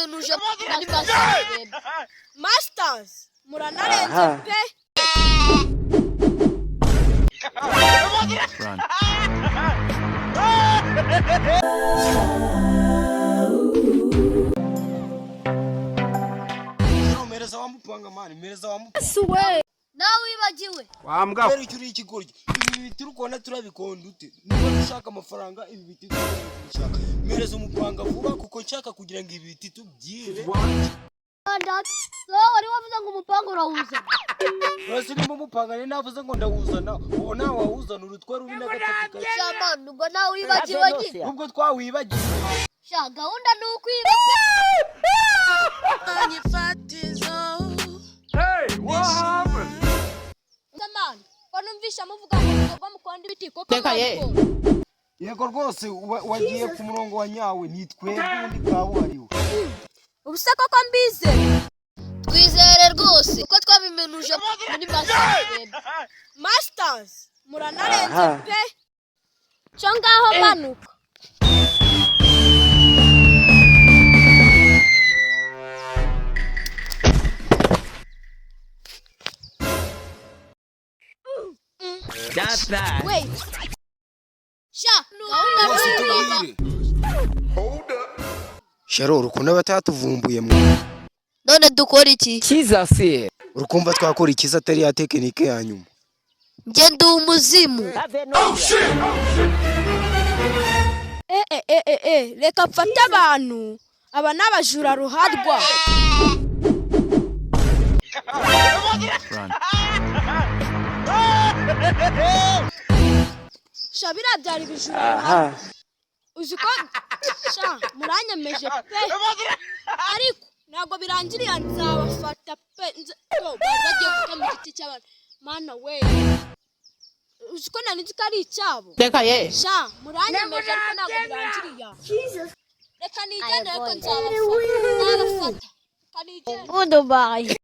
twabimenuje muri Master. Masters, muranarenze pe. Run. Rero mpereza wa mupanga, man, mpereza wa mupanga. Nawe wibagiwe. Kubera icyo uri ikigoryi. Ibi biti uri kubona turabikonda ute? Niba dushaka amafaranga, ibi biti turabishaka. Mpereza umupanga vuba, kuko nshaka kugira ngo ibi biti tubyibe. So wari wavuze ngo umupanga urawuzana. Uretse nimba umupanga nari navuze ngo ndawuzana, ubu nawe wawuzana urutwa rubi n'agatatu gato. Sha man, ubwo nawe wibagiwe nyine. Ubwo twawibagiwe. Sha, gahunda ni ukwiba pe. Ifatizo. Man, ko numvisha muvuga ngo mugomba mukonda ibiti koko mwabikora? Yego rwose, wagiye ku murongo wa nyawe, ni twebwe ubundi kabuhariwe. Ubu se koko mbize? Twizere rwose kuko twabimenuje muri Master. Masters, muranarenze pe. Cyo ngaho manuka. Wait. Sha, gahunda Rwose ni ukwiba. tubwire shero, urukundo batatuvumbuye mwe. None dukora iki? Urukumva twakora ikiza atari ya tekinike ya nyuma? Njye ndi umuzimu. Eh eh eh eh eh, reka mfate abantu. Aba ni abajura ruharwa. Run. Sha, biriya byari ibijura ruharwa. Uzi ko sha muranyemeje pe, ariko ntabwo birangiriye, nzabafata pe. Oh, bari bagiye gutema igiti cy'abantu. Mana we, uzi ko nari nzi ko ari icyabo? Sha, muranyemeje, ariko ntabwo birangiriye. Reka nigendere, ariko nzabafata, nzabafata. Reka nigendere. Goodbye.